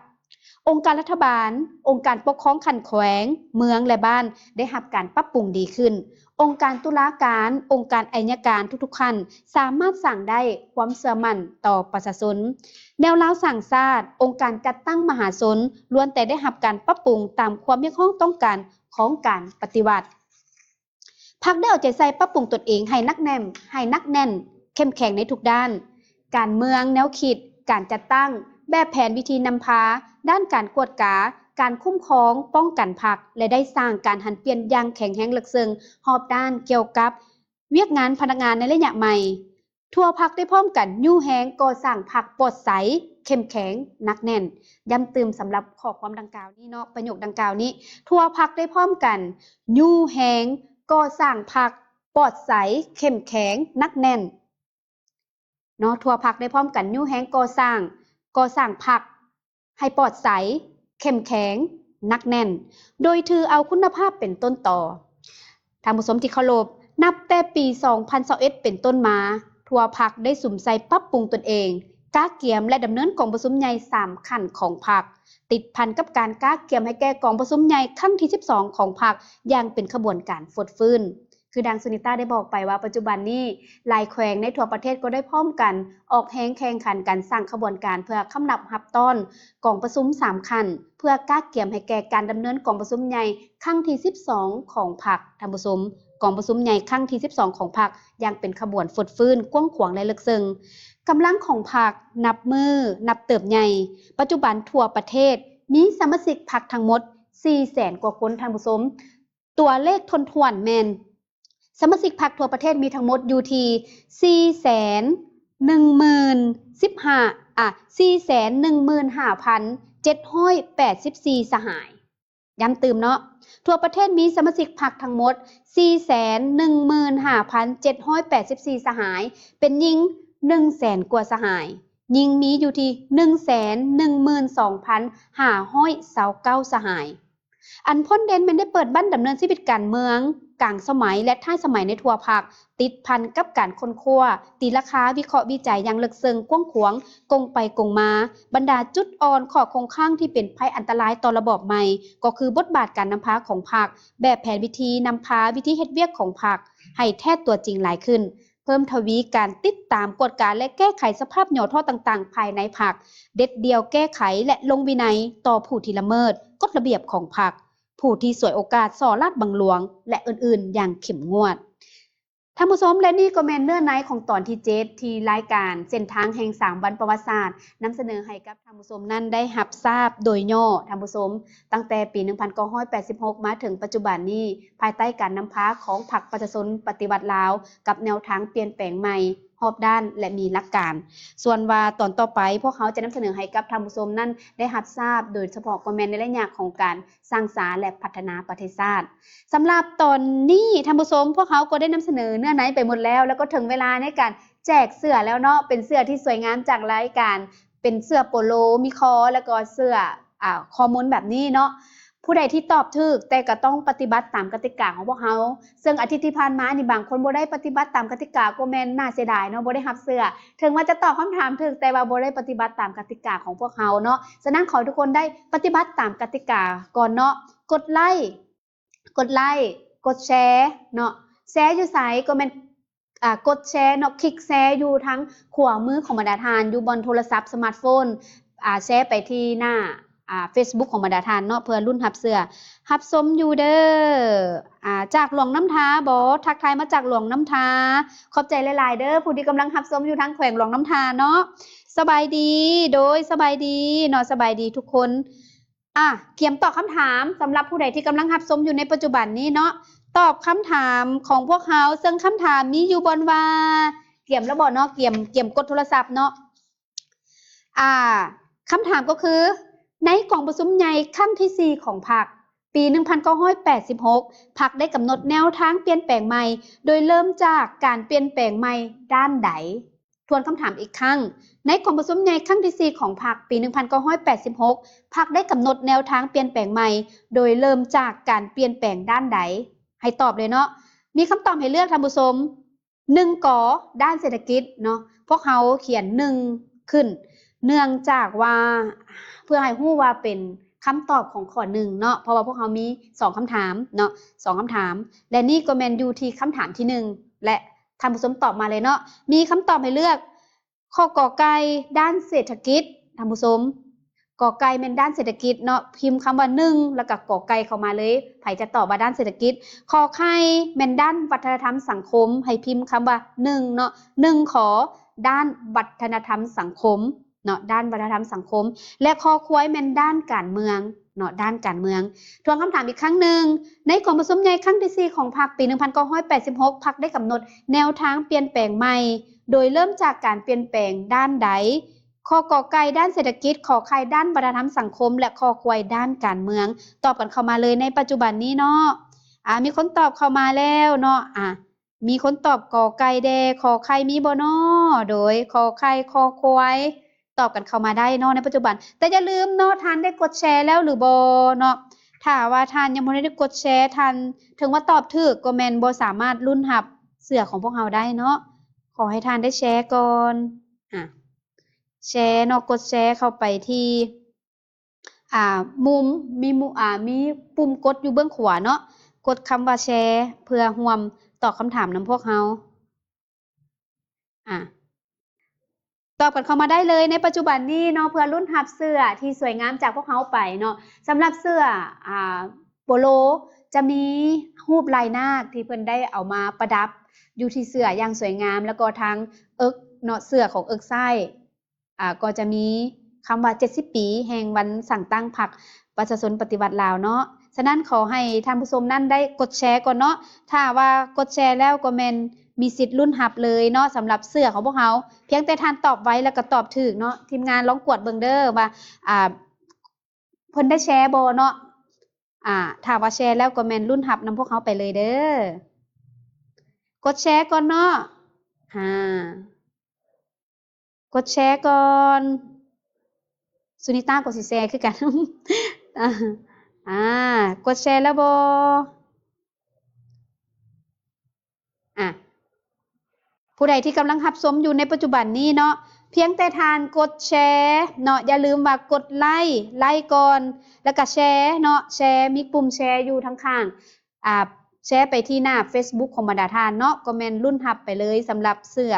ອົງການລັດຖະບານ, ອົງການປົກຄອງຂັ້ນແຂວງ, ເມືອງ ແລະ ບ້ານ ໄດ້ຮັບການປັບປຸງດີຂຶ້ນ. ອົງການຕຸລາການ, ອົງການໄອຍະການທຸກໆຂັ້ນ ສາມາດສ້າງໄດ້ຄວາມເຊື່ອໝັ້ນຕໍ່ປະຊາຊົນ. ແນວລາວສ້າງຊາດ, ອົງການຈັດຕັ້ງມະຫາຊົນ ລ້ວນແຕ່ໄດ້ຮັບການປັບປຸງຕາມຄວາມຮຽກຮ້ອງຕ້ອງການຂອງການປະຕິວັດ. ພັກໄດ້ເອົາໃຈໃສ່ປັບປຸງຕົນເອງໃຫ້ໜັກແໜ້ນ, ໃຫ້ໜັກແໜ້ນ, ເຂັ້ມແຂງໃນທຸກດ້ານ, ການເມືອງ, ແນວຄິດ, ການຈັດຕັ້ງ, ແບບແຜນ, ວິທີນຳພາ, ດ້ານການກວດກາ, ການຄຸ້ມຄອງ, ປ້ອງກັນພັກ ແລະ ໄດ້ສ້າງການຫັນປ່ຽນຢ່າງແຂງແຮງເລິກເຊິ່ງຮອບດ້ານກ່ຽວກັບວຽກງານພະນັກງານໃນໄລຍະໃໝ່. ທົ່ວພັກໄດ້ພ້ອມກັນຍູ້ແຮງກໍ່ສ້າງພັກປອດໃສ, ເຂັ້ມແຂງ, ໜັກແໜ້ນ. ຢ້ຳຕື່ມສຳລັບຂໍ້ຄວາມດັ່ງກ່າວນີ້ເນາະ, ປະໂຫຍກດັ່ງກ່າວນີ້, ທົ່ວພັກໄດ້ພ້ອມກັນຍູ້ແຮງກໍ່ສ້າງພັກປອດໃສ, ເຂັ້ມແຂງ, ໜັກແໜ້ນ. ເນາະ, ທົ່ວພັກໄດ້ພ້ອມກັນຍູ້ແຮງກໍ່ສ້າງ, ກໍ່ສ້າງພັກໃຫ້ປອດໃສ, ເຂັ້ມແຂງ, ໜັກແໜ້ນ, ໂດຍຖືເອົາຄຸນນະພາບເປັນຕົ້ນຕໍ. ທ່ານຜູ້ຊົມທີ່ເຄົາລົບ, ນັບແຕ່ປີສອງພັນຊາວເອັດເປັນຕົ້ນມາ, ທົ່ວພັກໄດ້ສຸມໃສ່ປັບປຸງຕົນເອງ, ກະກຽມ ແລະ ດຳເນີນກອງປະຊຸມໃຫຍ່ສາມຂັ້ນຂອງພັກ, ຕິດພັນກັບການກະກຽມໃຫ້ແກ່ກອງປະຊຸມໃຫຍ່ຄັ້ງທີສິບສອງຂອງພັກຢ່າງເປັນຂະບວນການຟົດຟື້ນ. ຄືດັ່ງສຸນິຕາໄດ້ບອກໄປວ່າ ປັດຈຸບັນນີ້ຫຼາຍແຂວງໃນທົ່ວປະເທດກໍໄດ້ພ້ອມກັນອອກແຮງແຂ່ງຂັນກັນສ້າງຂະບວນການເພື່ອຄຳນັບຮັບຕ້ອນກອງປະຊຸມສາມຂັ້ນ ເພື່ອກະກຽມໃຫ້ແກ່ການດຳເນີນກອງປະຊຸມໃຫຍ່ຄັ້ງທີສິບສອງຂອງພັກ. ທ່ານຜູ້ຊົມ, ກອງປະຊຸມໃຫຍ່ຄັ້ງທີສິບສອງຂອງພັກຢ່າງເປັນຂະບວນຟົດຟື້ນ, ກວ້າງຂວາງ ແລະ ເລິກເຊິ່ງ. ກຳລັງຂອງພັກນັບມື້ນັບເຕີບໃຫຍ່. ປັດຈຸບັນທົ່ວປະເທດມີສະມາຊິກພັກທັງໝົດສີ່ແສນກວ່າຄົນ, ທ່ານຜູ້ຊົມ. ຕົວເລກຖ້ວນໆແມ່ນ ສະມາຊິກພັກທົ່ວປະເທດມີທັງໝົດຢູ່ທີ່ສີ່ແສນໜຶ່ງໝື່ນສິບຫ້າ ອາ ສີ່ແສນໜຶ່ງໝື່ນຫ້າພັນເຈັດຮ້ອຍແປດສິບສີ່ສະຫາຍ. ຢ້ຳຕື່ມເນາະ, ທົ່ວປະເທດມີສະມາຊິກພັກທັງໝົດສີ່ແສນໜຶ່ງໝື່ນຫ້າພັນເຈັດຮ້ອຍແປດສິບສີ່ສະຫາຍ, ເປັນຍິງໜຶ່ງແສນກວ່າສະຫາຍ, ຍິງມີຢູ່ທີ່ໜຶ່ງແສນໜຶ່ງໝື່ນສອງພັນຫ້າຮ້ອຍຊາວເກົ້າສະຫາຍ. ອັນພົ້ນເດັ່ນແມ່ນໄດ້ເປີດບັ້ນດຳເນີນຊີວິດການເມືອງກາງສະໄໝ ແລະ ທ້າຍສະໄໝໃນທົ່ວພັກ, ຕິດພັນກັບການຄົ້ນຄວ້າ, ຕີລາຄາ, ວິເຄາະວິໄຈຢ່າງເລິກເຊິ່ງກວ້າງຂວາງ, ກົງໄປກົງມາ. ບັນດາຈຸດອ່ອນ, ຂໍ້ຄົງຄ້າງທີ່ເປັນໄພອັນຕະລາຍຕໍ່ລະບອບໃໝ່ ກໍຄືບົດບາດການນຳພາຂອງພັກ, ແບບແຜນວິທີນຳພາ, ວິທີເຮັດວຽກຂອງພັກໃຫ້ແທດຕົວຈິງຫຼາຍຂຶ້ນ. ເພີ່ມທະວີການຕິດຕາມ, ກວດກາ ແລະ ແກ້ໄຂສະພາບຫຍໍ້ທໍ້ຕ່າງໆພາຍໃນພັກ, ເດັດດ່ຽວແກ້ໄຂ ແລະ ລົງວິໄນຕໍ່ຜູ້ທີ່ລະເມີດກົດລະບຽບຂອງພັກ, ຜູ້ທີ່ສວຍໂອກາດສໍ້ລາດບັງຫຼວງ ແລະ ອື່ນໆຢ່າງເຂັ້ມງວດ. ທ່ານຜູ້ຊົມ ແລະ ນີ້ກໍແມ່ນເນື້ອໃນຂອງຕອນທີເຈັດ ທີ່ລາຍການເສັ້ນທາງແຫ່ງສາມວັນປະຫວັດສາດ ນຳສະເໜີໃຫ້ກັບທ່ານຜູ້ຊົມນັ້ນໄດ້ຮັບຊາບໂດຍຫຍໍ້. ທ່ານຜູ້ຊົມ, ຕັ້ງແຕ່ປີໜຶ່ງພັນເກົ້າຮ້ອຍແປດສິບຫົກມາເຖິງປັດຈຸບັນນີ້, ພາຍໃຕ້ການນຳພາຂອງພັກປະຊາຊົນປະຕິວັດລາວ ກັບແນວທາງປ່ຽນແປງໃໝ່ຮອບດ້ານ ແລະ ມີຫຼັກການ. ສ່ວນວ່າຕອນຕໍ່ໄປ ພວກເຮົາຈະນຳສະເໜີໃຫ້ກັບທ່ານຜູ້ຊົມນັ້ນໄດ້ຮັບຊາບ, ໂດຍສະເພາະກໍແມ່ນໃນໄລຍະຂອງການສ້າງສາ ແລະ ພັດທະນາປະເທດຊາດ. ສຳລັບຕອນນີ້ ທ່ານຜູ້ຊົມ, ພວກເຮົາກໍໄດ້ນຳສະເໜີເນື້ອໃນໄປໝົດແລ້ວ, ແລ້ວກໍເຖິງເວລາໃນການແຈກເສື້ອແລ້ວເນາະ, ເປັນເສື້ອທີ່ສວຍງາມຈາກລາຍການ, ເປັນເສື້ອໂປໂລມີຄໍ ແລ້ວກໍເສື້ອ ອາ ຂໍ້ມູນແບບນີ້ເນາະ. ຜູ້ໃດທີ່ຕອບຖືກ ແຕ່ກໍຕ້ອງປະຕິບັດຕາມກະຕິກາຂອງພວກເຮົາ, ເຊິ່ງອາທິດທີ່ຜ່ານມານີ້ ບາງຄົນບໍ່ໄດ້ປະຕິບັດຕາມກະຕິກາ ກໍແມ່ນໜ້າເສຍດາຍເນາະ, ບໍ່ໄດ້ຮັບເສື້ອ. ເຖິງວ່າຈະຕອບຄຳຖາມຖືກ ແຕ່ວ່າບໍ່ໄດ້ປະຕິບັດຕາມກະຕິກາຂອງພວກເຮົາເນາະ. ສະນັ້ນ ຂໍໃຫ້ທຸກຄົນໄດ້ປະຕິບັດຕາມກະຕິກາກ່ອນເນາະ. ກົດໄລ້ ກົດໄລ້ ກົດແຊເນາະ. ແຊຢູ່ໃສ? ກໍແມ່ນ ອາ ກົດແຊເນາະ, ຄລິກແຊຢູ່ທາງຂວາມືຂອງບັນດາທ່ານ, ຢູ່ບ່ອນໂທລະສັບສະມາດໂຟນ, ອາ ແຊໄປທີ່ໜ້າ ອາ ເຟສບຸກຂອງບັນດາທ່ານເນາະ, ເພື່ອລຸ້ນຮັບເສື້ອ. ຮັບຊົມຢູ່ເດີ. ອາ ຈາກຫຼວງນ້ຳທາບໍ? ທັກທາຍມາຈາກຫຼວງນ້ຳທາ. ຂອບໃຈຫຼາຍໆເດີ ຜູ້ທີ່ກຳລັງຮັບຊົມຢູ່ທາງແຂວງຫຼວງນ້ຳທາເນາະ. ສະບາຍດີ. ໂດຍ ສະບາຍດີເນາະ, ສະບາຍດີທຸກຄົນ. ອາ ກຽມຕອບຄຳຖາມສຳລັບຜູ້ໃດທີ່ກຳລັງຮັບຊົມຢູ່ໃນປັດຈຸບັນນີ້ເນາະ, ຕອບຄຳຖາມຂອງພວກເຮົາ, ເຊິ່ງຄຳຖາມມີຢູ່ບ່ອນວ່າ ກຽມແລ້ວບໍເນາະ? ກຽມ ກຽມກົດໂທລະສັບເນາະ. ອາ ຄຳຖາມກໍຄື ໃນກອງປະຊຸມໃຫຍ່ຄັ້ງທີສີ່ຂອງພັກ ປີໜຶ່ງພັນເກົ້າຮ້ອຍແປດສິບຫົກ ພັກໄດ້ກຳນົດແນວທາງປ່ຽນແປງໃໝ່ ໂດຍເລີ່ມຈາກການປ່ຽນແປງໃໝ່ດ້ານໃດ? ທວນຄຳຖາມອີກຄັ້ງ, ໃນກອງປະຊຸມໃຫຍ່ຄັ້ງທີສີ່ຂອງພັກ ປີໜຶ່ງພັນເກົ້າຮ້ອຍແປດສິບຫົກ ພັກໄດ້ກຳນົດແນວທາງປ່ຽນແປງໃໝ່ ໂດຍເລີ່ມຈາກການປ່ຽນແປງດ້ານໃດ? ໃຫ້ຕອບເລີຍເນາະ. ມີຄຳຕອບໃຫ້ເລືອກ, ທ່ານຜູ້ຊົມ. ໜຶ່ງ ກ ດ້ານເສດຖະກິດເນາະ, ພວກເຮົາຂຽນ ໜຶ່ງ ຂຶ້ນ ເນື່ອງຈາກວ່າ ເພື່ອໃຫ້ຮູ້ວ່າເປັນຄຳຕອບຂອງຂໍ້ ໜຶ່ງ ເນາະ, ເພາະວ່າພວກເຮົາມີ ສອງ ຄຳຖາມເນາະ, ສອງ ຄຳຖາມ ແລະ ນີ້ກໍແມ່ນຢູ່ທີ່ຄຳຖາມທີ ໜຶ່ງ ແລະ ທ່ານຜູ້ຊົມຕອບມາເລີຍເນາະ. ມີຄຳຕອບໃຫ້ເລືອກ, ຂໍ້ ກ ໄກ່ ດ້ານເສດຖະກິດ, ທ່ານຜູ້ຊົມ, ກ ໄກ່ ແມ່ນດ້ານເສດຖະກິດເນາະ, ພິມຄຳວ່າ ໜຶ່ງ ແລ້ວກໍ ກ ໄກ່ ເຂົ້າມາເລີຍ, ໃຜຈະຕອບວ່າດ້ານເສດຖະກິດ. ຂໍໄຂ່ ແມ່ນດ້ານວັດທະນະທຳສັງຄົມ, ໃຫ້ພິມຄຳວ່າ ໜຶ່ງ ເນາະ, ໜຶ່ງ ຂໍ ດ້ານວັດທະນະທຳສັງຄົມເນາະ, ດ້ານວັດທະນະທຳສັງຄົມ ແລະ ຄໍຄວາຍ ແມ່ນດ້ານການເມືອງເນາະ, ດ້ານການເມືອງ. ທວນຄຳຖາມອີກຄັ້ງໜຶ່ງ, ໃນກອງປະຊຸມໃຫຍ່ຄັ້ງທີສີ່ຂອງພັກ ປີໜຶ່ງພັນເກົ້າຮ້ອຍແປດສິບຫົກ ພັກໄດ້ກຳນົດແນວທາງປ່ຽນແປງໃໝ່ ໂດຍເລີ່ມຈາກການປ່ຽນແປງດ້ານໃດ? ຂໍ້ ກ ໄກ່ ດ້ານເສດຖະກິດ, ຂໍໄຂ່ ດ້ານວັດທະນະທຳສັງຄົມ ແລະ ຄໍຄວາຍ ດ້ານການເມືອງ. ຕອບກັນເຂົ້າມາເລີຍໃນປັດຈຸບັນນີ້ເນາະ. ອາ ມີຄົນຕອບເຂົ້າມາແລ້ວເນາະ. ອາ ມີຄົນຕອບ ກ ໄກ່ ແດ່, ຂໍໄຂ່ ມີບໍ່ນໍ? ໂດຍ ຂໍໄຂ່ ຄໍຄວາຍ ຕອບກັນເຂົ້າມາໄດ້ເນາະໃນປັດຈຸບັນ. ແຕ່ຢ່າລືມເນາະ, ທ່ານໄດ້ກົດແຊແລ້ວຫຼືບໍ່ເນາະ? ຖ້າວ່າທ່ານຍັງບໍ່ໄດ້ກົດແຊ, ທ່ານເຖິງວ່າຕອບຖືກກໍແມ່ນບໍ່ສາມາດລຸ້ນຮັບເສື້ອຂອງພວກເຮົາໄດ້ເນາະ. ຂໍໃຫ້ທ່ານໄດ້ແຊກ່ອນ. ອາ ແຊເນາະ, ກົດແຊເຂົ້າໄປທີ່ ອາ ມຸມ ມີມຸມ ອາ ມີປຸ່ມກົດຢູ່ເບື້ອງຂວາເນາະ, ກົດຄຳວ່າແຊ ເພື່ອຮ່ວມຕອບຄຳຖາມນຳພວກເຮົາ. ອາ ຕອບກັນເຂົ້າມາໄດ້ເລີຍໃນປັດຈຸບັນນີ້ເນາະ, ເພື່ອລຸ້ນຮັບເສື້ອທີ່ສວຍງາມຈາກພວກເຮົາໄປເນາະ. ສຳລັບເສື້ອ ອາ ໂປໂລ ຈະມີຮູບລາຍນາກທີ່ເພິ່ນໄດ້ເອົາມາປະດັບຢູ່ທີ່ເສື້ອຢ່າງສວຍງາມ, ແລ້ວກໍທາງເອິກເນາະ, ເສື້ອຂອງເອິກຊ້າຍ ອາ ກໍຈະມີຄຳວ່າ ເຈັດສິບປີແຫ່ງວັນສ້າງຕັ້ງພັກປະຊາຊົນປະຕິວັດລາວເນາະ. ສະນັ້ນ ຂໍໃຫ້ທ່ານຜູ້ຊົມນັ້ນໄດ້ກົດແຊກ່ອນເນາະ. ຖ້າວ່າກົດແຊແລ້ວກໍແມ່ນມີສິດລຸ້ນຮັບເລີຍເນາະ, ສຳລັບເສື້ອຂອງພວກເຮົາ. ພຽງແຕ່ທ່ານຕອບໄວ ແລ້ວກໍຕອບຖືກເນາະ. ທີມງານລອງກວດເບິ່ງເດີວ່າ ອາ ເພິ່ນໄດ້ແຊບໍ່ເນາະ. ອາ ຖ້າວ່າແຊແລ້ວກໍແມ່ນລຸ້ນຮັບນຳພວກເຮົາໄປເລີຍເດີ. ກົດແຊກ່ອນເນາະ. ອາ ກົດແຊກ່ອນ. ສຸນິຕາກໍຊິແຊຄືກັນ. ອາ ກົດແຊແລ້ວບໍ່? ອາ ຜູ້ໃດທີ່ກຳລັງຮັບຊົມຢູ່ໃນປັດຈຸບັນນີ້ເນາະ, ພຽງແຕ່ທ່ານກົດແຊເນາະ, ຢ່າລືມວ່າກົດໄລ, ໄລກ່ອນ ແລ້ວກະແຊເນາະ, ແຊ ມີປຸ່ມແຊຢູ່ທາງຂ້າງ, ອາ ແຊໄປທີ່ໜ້າເຟສບຸກຂອງບັນດາທ່ານເນາະ, ກໍແມ່ນລຸ້ນຮັບໄປເລີຍສຳລັບເສື້ອ,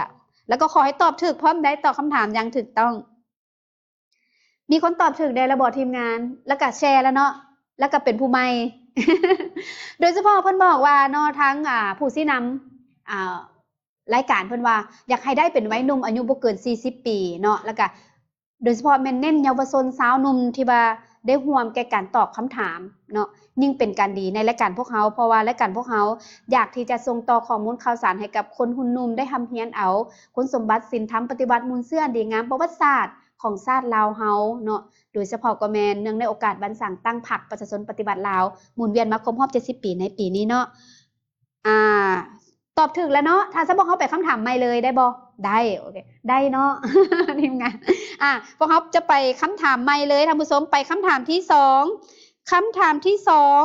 ແລ້ວກໍຂໍໃຫ້ຕອບຖືກພ້ອມໄດ້ ຕອບຄຳຖາມຢ່າງຖືກຕ້ອງ. ມີຄົນຕອບຖືກແດ່ແລ້ວບໍ່ທີມງານ? ແລ້ວກະແຊແລ້ວເນາະ, ແລ້ວກະເປັນຜູ້ໃໝ່. ໂດຍສະເພາະເພິ່ນບອກວ່າເນາະ ທາງ ອາ ຜູ້ຊີ້ນຳ ອາ ລາຍການເພິ່ນວ່າ ຢາກໃຫ້ໄດ້ເປັນໄວໜຸ່ມອາຍຸບໍ່ເກີນສີ່ສິບປີເນາະ, ແລ້ວກະໂດຍສະເພາະແມ່ນເນັ້ນເຍົາວະຊົນຊາວໜຸ່ມທີ່ວ່າໄດ້ຮ່ວມແກ່ການຕອບຄຳຖາມເນາະ, ຍິ່ງເປັນການດີໃນລາຍການພວກເຮົາ, ເພາະວ່າລາຍການພວກເຮົາຢາກທີ່ຈະສົ່ງຕໍ່ຂໍ້ມູນຂ່າວສານໃຫ້ກັບຄົນຮຸ່ນໜຸ່ມໄດ້ຮ່ຳຮຽນເອົາຄຸນສົມບັດສິນທຳປະຕິວັດມູນເຊື້ອອັນດີງາມປະຫວັດສາດ ຂອງຊາດລາວເຮົາເນາະ, ໂດຍສະເພາະກໍແມ່ນເນື່ອງໃນໂອກາດວັນສ້າງຕັ້ງພັກປະຊາຊົນປະຕິວັດລາວ ໝູນວຽນມາຄົບຮອບເຈັດສິບປີໃນປີນີ້ເນາະ. ອາ ຕອບຖືກແລ້ວເນາະ, ຖ້າຊັ້ນພວກເຮົາໄປຄຳຖາມໃໝ່ເລີຍໄດ້ບໍ່? ໄດ້ ໂອເຄ ໄດ້ເນາະ ທີມງານ. ອາ ພວກເຮົາຈະໄປຄຳຖາມໃໝ່ເລີຍທ່ານຜູ້ຊົມ, ໄປຄຳຖາມທີສອງ. ຄຳຖາມທີສອງ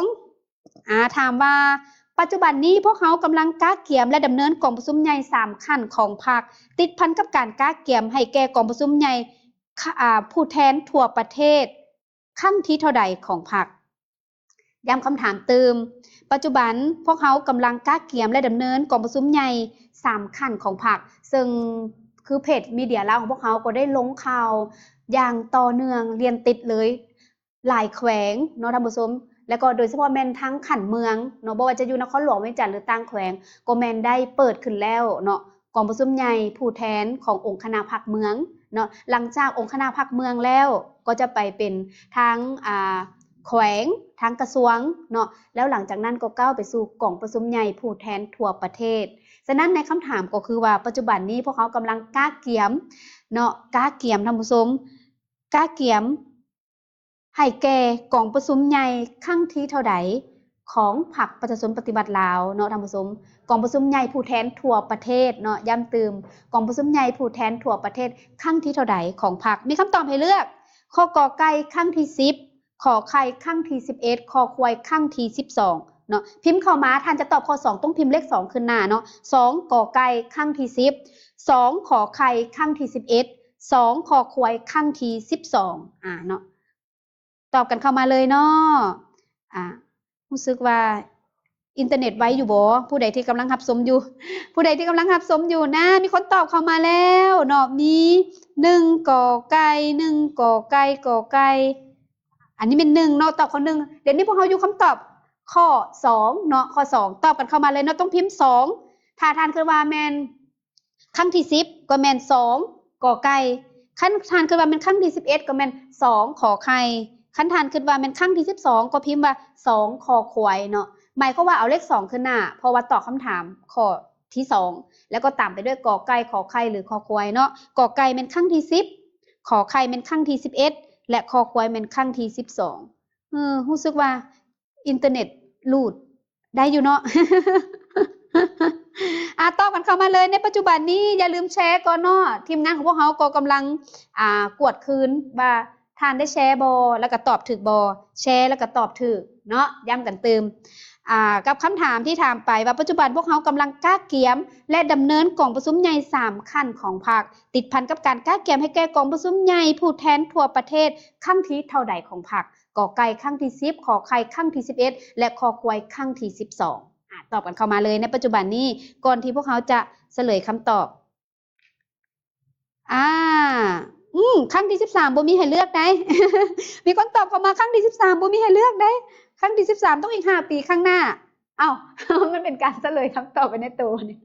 ອາ ຖາມວ່າ ປັດຈຸບັນນີ້ພວກເຮົາກຳລັງກະກຽມ ແລະ ດຳເນີນກອງປະຊຸມໃຫຍ່ສາມຂັ້ນຂອງພັກ ຕິດພັນກັບການກະກຽມໃຫ້ແກ່ກອງປະຊຸມໃຫຍ່ ຄະ ອາ ຜູ້ແທນທົ່ວປະເທດຄັ້ງທີເທົ່າໃດຂອງພັກ? ຢ້ຳຄຳຖາມຕື່ມ, ປັດຈຸບັນພວກເຮົາກຳລັງກະກຽມ ແລະ ດຳເນີນກອງປະຊຸມໃຫຍ່ສາມຂັ້ນຂອງພັກ, ເຊິ່ງຄືເພຈມີເດຍລາວຂອງພວກເຮົາກໍໄດ້ລົງຂ່າວຢ່າງຕໍ່ເນື່ອງລຽນຕິດເລີຍ ຫຼາຍແຂວງເນາະທ່ານຜູ້ຊົມ, ແລ້ວກໍໂດຍສະເພາະແມ່ນທັງຂັ້ນເມືອງເນາະ, ບໍ່ວ່າຈະຢູ່ນະຄອນຫຼວງວຽງຈັນ ຫຼື ຕ່າງແຂວງ ກໍແມ່ນໄດ້ເປີດຂຶ້ນແລ້ວເນາະ, ກອງປະຊຸມໃຫຍ່ຜູ້ແທນຂອງອົງຄະນະພັກເມືອງເນາະ. ຫຼັງຈາກອົງຄະນະພັກເມືອງແລ້ວ ກໍຈະໄປເປັນທາງ ອາ ແຂວງ, ທາງກະຊວງເນາະ, ແລ້ວຫຼັງຈາກນັ້ນກໍກ້າວໄປສູ່ກອງປະຊຸມໃຫຍ່ຜູ້ແທນທົ່ວປະເທດ. ສະນັ້ນໃນຄຳຖາມກໍຄືວ່າ ປັດຈຸບັນນີ້ພວກເຮົາກຳລັງກະກຽມເນາະ, ກະກຽມທ່ານຜູ້ຊົມ, ກະກຽມ ໃຫ້ແກ່ກອງປະຊຸມໃຫຍ່ຄັ້ງທີເທົ່າໃດຂອງພັກປະຊາຊົນປະຕິວັດລາວເນາະທ່ານຜູ້ຊົມ, ກອງປະຊຸມໃຫຍ່ຜູ້ແທນທົ່ວປະເທດເນາະ, ຢ້ຳຕື່ມ ກອງປະຊຸມໃຫຍ່ຜູ້ແທນທົ່ວປະເທດຄັ້ງທີເທົ່າໃດຂອງພັກ. ມີຄຳຕອບໃຫ້ເລືອກ, ຂໍ້ ກ ໄກ່ ຄັ້ງທີສິບ, ຂໍ ໄຂ່ ຄັ້ງທີສິບເອັດ, ຄໍ ຄວາຍ ຄັ້ງທີສິບສອງເນາະ. ພິມເຂົ້າມາ ທ່ານຈະຕອບຂໍ້ສອງ ຕ້ອງພິມເລກສອງຂຶ້ນໜ້າເນາະ, ສອງ ກ ໄກ່ ຄັ້ງທີສິບ, ສອງ ຂໍ ໄຂ່ ຄັ້ງທີສິບເອັດ, ສອງ ຄໍ ຄວາຍ ຄັ້ງທີສິບສອງ ອາ ເນາະ. ຕອບກັນເຂົ້າມາເລີຍເນາະ. ອາ ຮູ້ສຶກວ່າອິນເຕີເນັດໄວຢູ່ບໍ່? ຜູ້ໃດທີ່ກຳລັງຮັບຊົມຢູ່, ຜູ້ໃດທີ່ກຳລັງຮັບຊົມຢູ່ນະ, ມີຄົນຕອບເຂົ້າມາແລ້ວເນາະ, ມີ ໜຶ່ງ ກ ໄກ່ ໜຶ່ງ ກ ໄກ່ ກ ໄກ່ ອັນນີ້ແມ່ນ ໜຶ່ງ ເນາະ, ຕອບຂໍ້ ໜຶ່ງ. ດຽວນີ້ພວກເຮົາຢູ່ຄຳຕອບຂໍ້ ສອງ ເນາະ, ຂໍ້ ສອງ ຕອບກັນເຂົ້າມາເລີຍເນາະ, ຕ້ອງພິມ ສອງ ຖ້າທ່ານຄິດວ່າແມ່ນ ຄັ້ງທີສິບ ກໍແມ່ນ ສອງ ກ ໄກ່, ຄັນທ່ານຄິດວ່າແມ່ນຄັ້ງທີສິບເອັດ ກໍແມ່ນ ສອງ ຂໍໄຂ່, ຄັນທ່ານຄິດວ່າແມ່ນຄັ້ງທີສິບສອງ ກໍພິມວ່າ ສອງ ຄໍ ຄວາຍ ເນາະ. ໝາຍຄວາມວ່າເອົາເລກສອງຂຶ້ນໜ້າ ເພາະວ່າຕອບຄຳຖາມຂໍ້ທີສອງ ແລ້ວກໍຕາມໄປດ້ວຍ ກ ໄກ່ ຂໍໄຂ່ ຫຼື ຄໍ ຄວາຍ ເນາະ. ກ ໄກ່ ແມ່ນຄັ້ງທີສິບ, ຂໍໄຂ່ ແມ່ນຄັ້ງທີສິບເອັດ ແລະ ຄໍ ຄວາຍ ແມ່ນຄັ້ງທີສິບສອງ. ເອີ ຮູ້ສຶກວ່າອິນເຕີເນັດລູດ ໄດ້ຢູ່ເນາະ. ອາ ຕອບກັນເຂົ້າມາເລີຍໃນປັດຈຸບັນນີ້, ຢ່າລືມແຊກ່ອນເນາະ. ທີມງານຂອງພວກເຮົາກໍກຳລັງ ອາ ກວດຄືນວ່າທ່ານໄດ້ແຊບໍ່ ແລ້ວກໍຕອບຖືກບໍ່, ແຊແລ້ວກໍຕອບຖືກເນາະ. ຢ້ຳກັນຕື່ມ ອາ ກັບຄຳຖາມທີ່ຖາມໄປວ່າ ປັດຈຸບັນພວກເຮົາກຳລັງກະກຽມ ແລະ ດຳເນີນກອງປະຊຸມໃຫຍ່ສາມຂັ້ນຂອງພັກ ຕິດພັນກັບການກະກຽມໃຫ້ແກ່ກອງປະຊຸມໃຫຍ່ຜູ້ແທນທົ່ວປະເທດຄັ້ງທີເທົ່າໃດຂອງພັກ? ກ ໄກ່ ຄັ້ງທີສິບ, ຂໍໄຂ່ ຄັ້ງທີສິບເອັດ ແລະ ຄໍ ຄວາຍ ຄັ້ງທີສິບສອງ. ອາ ຕອບກັນເຂົ້າມາເລີຍໃນປັດຈຸບັນນີ້ ກ່ອນທີ່ພວກເຮົາຈະສະເຫຼີຍຄຳຕອບ. ອາ ອືມ ຄັ້ງທີສິບສາມບໍ່ມີໃຫ້ເລືອກໃດ໋. ມີຄົນຕອບເຂົ້າມາ ຄັ້ງທີສິບສາມບໍ່ມີໃຫ້ເລືອກໃດ໋, ຄັ້ງທີສິບສາມຕ້ອງອີກຫ້າປີຂ້າງໜ້າ. ເອົ້າ ມັນເປັນການສະເຫຼີຍຄຳຕອບໄປໃນໂຕນີ້.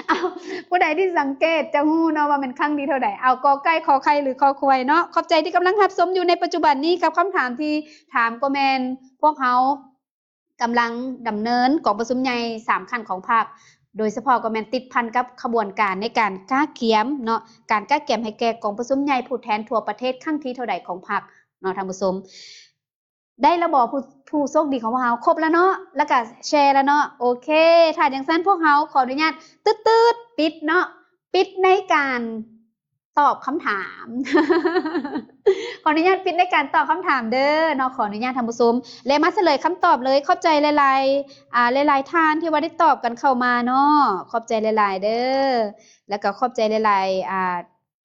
ເອົ້າ ຜູ້ໃດທີ່ສັງເກດຈະຮູ້ເນາະວ່າແມ່ນຄັ້ງທີເທົ່າໃດ. ເອົາ ກ ໄກ່ ຂໍໄຂ່ ຫຼື ຄໍ ຄວາຍ ເນາະ. ຂອບໃຈທີ່ກຳລັງຮັບຊົມຢູ່ໃນປັດຈຸບັນນີ້ ກັບຄຳຖາມທີ່ຖາມກໍແມ່ນ ພວກເຮົາກຳລັງດຳເນີນກອງປະຊຸມໃຫຍ່ສາມຂັ້ນຂອງພັກ, ໂດຍສະເພາະກໍແມ່ນຕິດພັນກັບຂະບວນການໃນການກະກຽມເນາະ, ການກະກຽມໃຫ້ແກ່ກອງປະຊຸມໃຫຍ່ຜູ້ແທນທົ່ວປະເທດຄັ້ງທີເທົ່າໃດຂອງພັກເນາະທ່ານຜູ້ຊົມ. ໄດ້ແລ້ວບໍ່ ຜູ້ ຜູ້ໂຊກດີຂອງພວກເຮົາ? ຄົບແລ້ວເນາະ ແລ້ວກະແຊແລ້ວເນາະ. ໂອເຄ ຖ້າຈັ່ງຊັ້ນພວກເຮົາຂໍອະນຸຍາດ ຕຶດໆ ປິດເນາະ, ປິດໃນການ ຕອບຄຳຖາມ. ຂໍອະນຸຍາດປິດໃນການຕອບຄຳຖາມເດີເນາະ, ຂໍອະນຸຍາດທ່ານຜູ້ຊົມ ແລະ ມາສະເຫຼີຍຄຳຕອບເລີຍ. ຂອບໃຈຫຼາຍໆ ອ່າ ຫຼາຍໆທ່ານທີ່ວ່າໄດ້ຕອບກັນເຂົ້າມາເນາະ, ຂອບໃຈຫຼາຍໆເດີ ແລ້ວກໍຂອບໃຈຫຼາຍໆ ອ່າ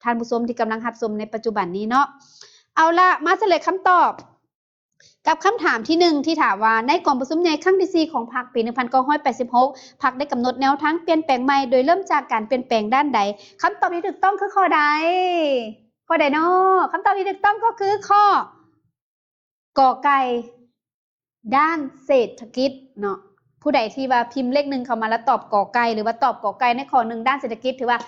ທ່ານຜູ້ຊົມທີ່ກຳລັງຮັບຊົມໃນປັດຈຸບັນນີ້ເນາະ. ເອົາລະ ມາສະເຫຼີຍຄຳຕອບກັບຄຳຖາມທີໜຶ່ງ ທີ່ຖາມວ່າ ໃນກອງປະຊຸມໃຫຍ່ຄັ້ງທີສີ່ຂອງພັກປີໜຶ່ງພັນເກົ້າຮ້ອຍແປດສິບຫົກ ພັກໄດ້ກຳນົດແນວທາງປ່ຽນແປງໃໝ່ ໂດຍເລີ່ມຈາກການປ່ຽນແປງດ້ານໃດ? ຄຳຕອບທີ່ຖືກຕ້ອງຄືຂໍ້ໃດ? ຂໍ້ໃດເນາະ? ຄຳຕອບທີ່ຖືກຕ້ອງກໍຄືຂໍ້ ກ ໄກ່ ດ້ານເສດຖະກິດເນາະ. ຜູ້ໃດທີ່ວ່າພິມເລກໜຶ່ງເຂົ້າມາ ແລ້ວຕອບ ກ ໄກ່ ຫຼືວ່າຕອບ ກ ໄກ່ ໃນຂໍ້ໜຶ່ງ ດ້ານເສດຖະກິດ ຖືວ່າ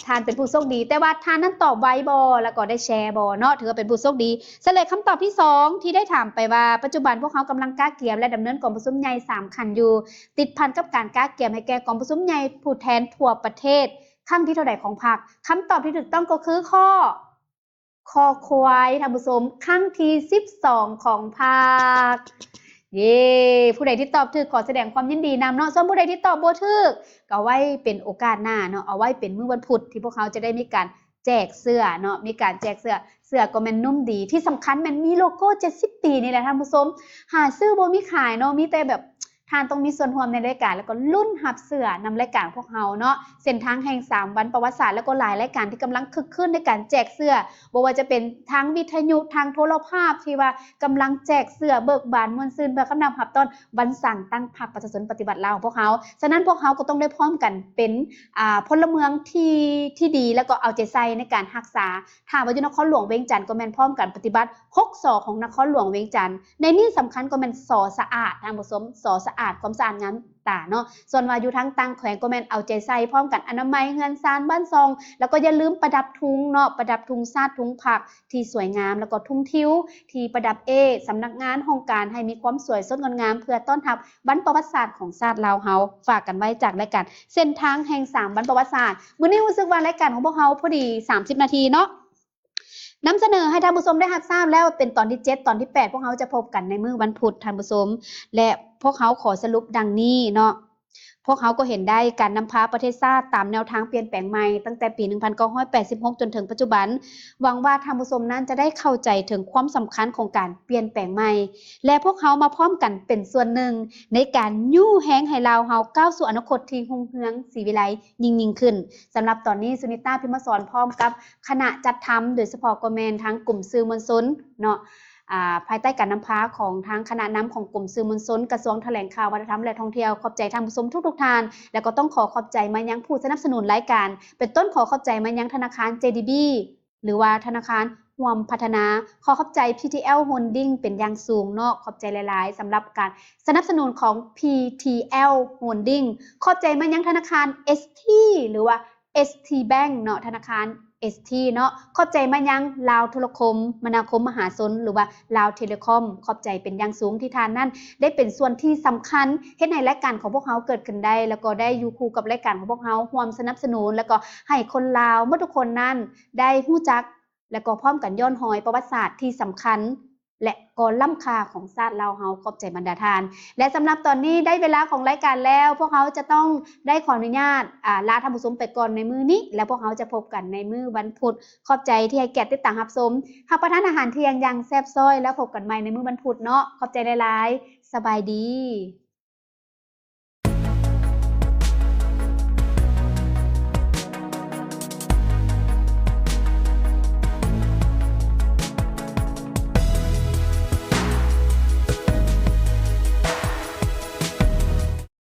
ທ່ານເປັນຜູ້ໂຊກດີ. ແຕ່ວ່າທ່ານນັ້ນຕອບໄວບໍ່ ແລ້ວກໍໄດ້ແຊບໍ່ເນາະ ຖືວ່າເປັນຜູ້ໂຊກດີ. ສະເລັດຄຳຕອບທີສອງ ທີ່ໄດ້ຖາມໄປວ່າ ປັດຈຸບັນພວກເຮົາກຳລັງກະກຽມ ແລະ ດຳເນີນກອງປະຊຸມໃຫຍ່ສາມຂັ້ນຢູ່ ຕິດພັນກັບການກະກຽມໃຫ້ແກ່ກອງປະຊຸມໃຫຍ່ຜູ້ແທນທົ່ວປະເທດ ຄັ້ງທີເທົ່າໃດຂອງພັກ? ຄຳຕອບທີ່ຖືກຕ້ອງກໍຄືຂໍ້ ຄໍຄວາຍ ທ່ານຜູ້ຊົມ, ຄັ້ງທີສິບສອງຂອງພັກ. ເຢ້ ຜູ້ໃດທີ່ຕອບຖືກ ຂໍສະແດງຄວາມຍິນດີນຳເນາະ. ສ່ວນຜູ້ໃດທີ່ຕອບບໍ່ຖືກ ກໍເອົາໄວ້ເປັນໂອກາດໜ້າເນາະ, ເອົາໄວ້ເປັນມື້ວັນພຸດ ທີ່ພວກເຮົາຈະໄດ້ມີການແຈກເສື້ອເນາະ, ມີການແຈກເສື້ອ. ເສື້ອກໍແມ່ນນຸ້ມດີ, ທີ່ສຳຄັນແມ່ນມີໂລໂກເຈັດສິບປີນີ້ແຫຼະທ່ານຜູ້ຊົມ. ຫາຊື້ບໍ່ມີຂາຍເນາະ, ມີແຕ່ແບບ ທ່ານຕ້ອງມີສ່ວນຮ່ວມໃນລາຍການ ແລ້ວກໍລຸ້ນຮັບເສື້ອນຳລາຍການຂອງພວກເຮົາເນາະ. ເສັ້ນທາງແຫ່ງສາມວັນປະຫວັດສາດ ແລ້ວກໍຫຼາຍລາຍການທີ່ກຳລັງຄຶກຄື້ນໃນການແຈກເສື້ອ, ບໍ່ວ່າຈະເປັນທາງວິທະຍຸ, ທາງໂທລະພາບ ທີ່ວ່າກຳລັງແຈກເສື້ອເບີກບານມ່ວນຊື່ນ ເພື່ອກຳລັງຮັບຕ້ອນວັນສ້າງຕັ້ງພັກປະຊາຊົນປະຕິວັດລາວຂອງພວກເຮົາ. ສະນັ້ນ ພວກເຮົາກໍຕ້ອງໄດ້ພ້ອມກັນເປັນ ອ່າ ພົນລະເມືອງທີ່ ທີ່ດີ ແລ້ວກໍເອົາໃຈໃສ່ໃນການຮັກສາ. ຖ້າວ່າຢູ່ນະຄອນຫຼວງວຽງຈັນ ກໍແມ່ນພ້ອມກັນປະຕິບັດຫົກ ສ ຂອງນະຄອນຫຼວງວຽງຈັນ. ໃນນີ້ສຳຄັນກໍແມ່ນ ສ ສະອາດ ທ່ານຜູ້ຊົມ, ສ ສະອາດ ຄວາມສະອາດງາມຕາເນາະ. ສ່ວນວ່າຢູ່ທາງຕ່າງແຂວງກໍແມ່ນເອົາໃຈໃສ່ພ້ອມກັນ ອະນາໄມເຮືອນຊານບ້ານຊ່ອງ, ແລ້ວກໍຢ່າລືມປະດັບທຸງເນາະ, ປະດັບທຸງຊາດ ທຸງພັກທີ່ສວຍງາມ, ແລ້ວກໍທຸງທິວທີ່ປະດັບເອສຳນັກງານຫ້ອງການໃຫ້ມີຄວາມສວຍສົດງົດງາມ ເພື່ອຕ້ອນຮັບວັນປະຫວັດສາດຂອງຊາດລາວເຮົາ. ຝາກກັນໄວ້ຈາກລາຍການເສັ້ນທາງແຫ່ງສາມວັນປະຫວັດສາດ. ມື້ນີ້ຮູ້ສຶກວ່າລາຍການຂອງພວກເຮົາພໍດີສາມສິບນາທີເນາະ. ນຳສະເໜີໃຫ້ທ່ານຜູ້ຊົມໄດ້ຮັບຊາບແລ້ວ ເປັນຕອນທີເຈັດ ຕອນທີແປດ ພວກເຮົາຈະພົບກັນໃນມື້ວັນພຸດ ທ່ານຜູ້ຊົມ ແລະ ພວກເຮົາຂໍສະຫຼຸບດັ່ງນີ້ເນາະ. ພວກເຮົາກໍເຫັນໄດ້ການນຳພາປະເທດຊາດຕາມແນວທາງປ່ຽນແປງໃໝ່ ຕັ້ງແຕ່ປີໜຶ່ງພັນເກົ້າຮ້ອຍແປດສິບຫົກ ຈົນເຖິງປັດຈຸບັນ. ຫວັງວ່າທ່ານຜູ້ຊົມນັ້ນຈະໄດ້ເຂົ້າໃຈເຖິງຄວາມສຳຄັນຂອງການປ່ຽນແປງໃໝ່ ແລະ ພວກເຮົາມາພ້ອມກັນເປັນສ່ວນໜຶ່ງໃນການຍູ້ແຮງໃຫ້ລາວເຮົາກ້າວສູ່ອະນາຄົດທີ່ຮຸ່ງເຮືອງສີວິໄລຍິ່ງໆຂຶ້ນ. ສຳລັບຕອນນີ້ ສຸນິຕາ ພິມມະສອນ ພ້ອມກັບຄະນະຈັດທຳ ໂດຍສະເພາະກໍແມ່ນທາງກຸ່ມສື່ມວນຊົນເນາະ ອ່າ ພາຍໃຕ້ການນຳພາຂອງທາງຄະນະນຳຂອງກົມສື່ມວນຊົນ ກະຊວງຖະແຫຼງຂ່າວ ວັດທະນະທຳ ແລະ ທ່ອງທ່ຽວ. ຂອບໃຈທ່ານຜູ້ຊົມທຸກໆທ່ານ ແລະ ກໍຕ້ອງຂໍຂອບໃຈມາຍັງຜູ້ສະໜັບສະໜູນລາຍການ ເປັນຕົ້ນຂໍຂອບໃຈມາຍັງທະນາຄານ ເຈດີບີ ຫຼືວ່າທະນາຄານຮ່ວມພັດທະນາ. ຂໍຂອບໃຈ ພີທີແອລ ໂຮນດິງ ເປັນຢ່າງສູງເນາະ. ຂອບໃຈຫຼາຍໆ ສຳລັບການສະໜັບສະໜູນຂອງ ພີທີແອລ ໂຮນດິງ. ຂອບໃຈມາຍັງທະນາຄານ ເອສທີ ຫຼືວ່າ ເອສທີ ແບັງ ເນາະ, ທະນາຄານ ເອສທີ ເນາະ. ຂອບໃຈມາຍັງລາວໂທລະຄົມມະນາຄົມມະຫາຊົນ ຫຼືວ່າລາວເທເລຄອມ. ຂອບໃຈເປັນຢ່າງສູງທີ່ທ່ານນັ້ນໄດ້ເປັນສ່ວນທີ່ສຳຄັນ ເຮັດໃຫ້ລາຍການຂອງພວກເຮົາເກີດຂຶ້ນໄດ້ ແລ້ວກໍໄດ້ຢູ່ຄູ່ກັບລາຍການຂອງພວກເຮົາ ຮ່ວມສະໜັບສະໜູນ ແລ້ວກໍໃຫ້ຄົນລາວໝົດທຸກຄົນນັ້ນໄດ້ຮູ້ຈັກ ແລະ ກໍພ້ອມກັນຍ້ອນຮອຍປະຫວັດສາດທີ່ສຳຄັນ ແລະ ກໍລ້ຳຄ່າຂອງຊາດລາວເຮົາ. ຂອບໃຈບັນດາທ່ານ ແລະ ສຳລັບຕອນນີ້ໄດ້ເວລາຂອງລາຍການແລ້ວ, ພວກເຮົາຈະຕ້ອງໄດ້ຂໍອະນຸຍາດ ອາ ລາທ່ານຜູ້ຊົມໄປກ່ອນໃນມື້ນີ້ ແລ້ວພວກເຮົາຈະພົບກັນໃນມື້ວັນພຸດ. ຂອບໃຈທີ່ໃຫ້ກຽດຕິດຕາມຮັບຊົມ, ຮັບປະທານອາຫານທ່ຽງຢ່າງແຊບຊ້ອຍ ແລ້ວພົບກັນໃໝ່ໃນມື້ວັນພຸດເນາະ. ຂອບໃຈຫຼາຍໆ, ສະບາຍດີ.